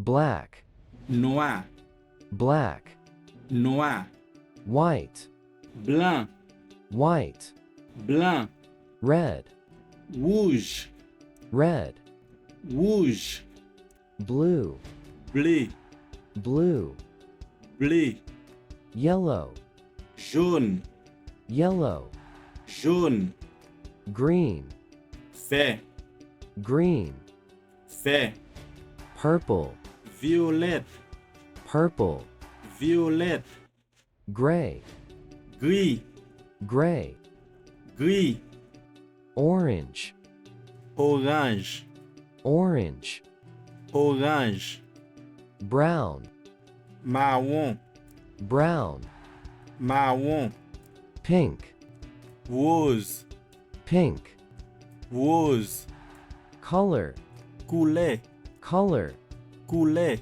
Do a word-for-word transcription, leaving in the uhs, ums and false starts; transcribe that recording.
Black. Nwa. Black. Nwa. White. Blan. White. Blan. Red. Wouj. Red. Wouj. Blue. Ble. Blue. Ble. Yellow. Jòn. Yellow. Jòn. Green. Vè. Green. Vè. Purple. Vyolèt. Purple. Vyolèt. Gray. Gri. Gray. Gri. Orange. Oranj. Orange. Oranj. Brown. Mawon. Brown. Mawon. Pink. Woz. Pink. Woz. Color. Koulè. Color. Koulè.